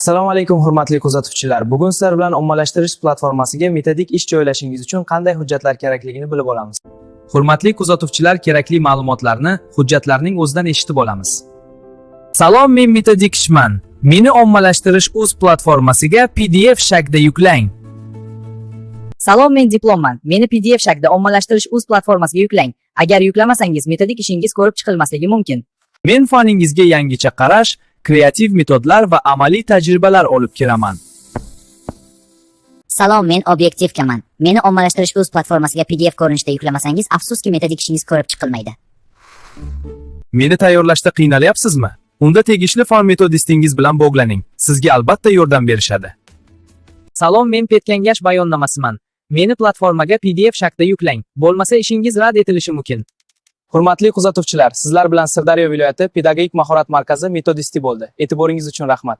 Assalomu alaykum, hurmatli kuzatuvchilar. Bugun sizlar bilan ommalashtirish platformasiga metodik ish joylashingiz uchun qanday hujjatlar kerakligini bilib olamiz. Hurmatli kuzatuvchilar, kerakli ma'lumotlarni hujjatlarning o'zidan eshitib olamiz. Salom, men metodik ishman. Meni ommalashtirish uz platformasiga PDF shaklda yuklang. Salom, men diplomman. Meni PDF shaklda ommalashtirish uz platformasiga yuklang. Agar yuklamasangiz, metodik ishingiz ko'rib chiqilmasligi mumkin. Men faningizga yangicha qarash, kreativ metodlar va amaliy tajribalar olib kelaman. Salom, men obyektivkaman. Meni ommalashtirish uz platformasiga PDF ko'rinishida yuklamasangiz, afsuski, metodik ishingiz ko'rib chiqilmaydi. Meni tayyorlashda qiynalyapsizmi? Unda tegishli fan metodistingiz bilan bog'laning. Sizga albatta yordam berishadi. Salom, men Petkengash bayonnomasiman. Meni platformaga PDF shaklda yuklang. Bo'lmasa ishingiz rad etilishi mumkin. Hurmatli kuzatuvchilar, sizlar bilan Sirdaryo viloyati pedagogik mahorat markazi metodisti bo'ldi. E'tiboringiz uchun rahmat.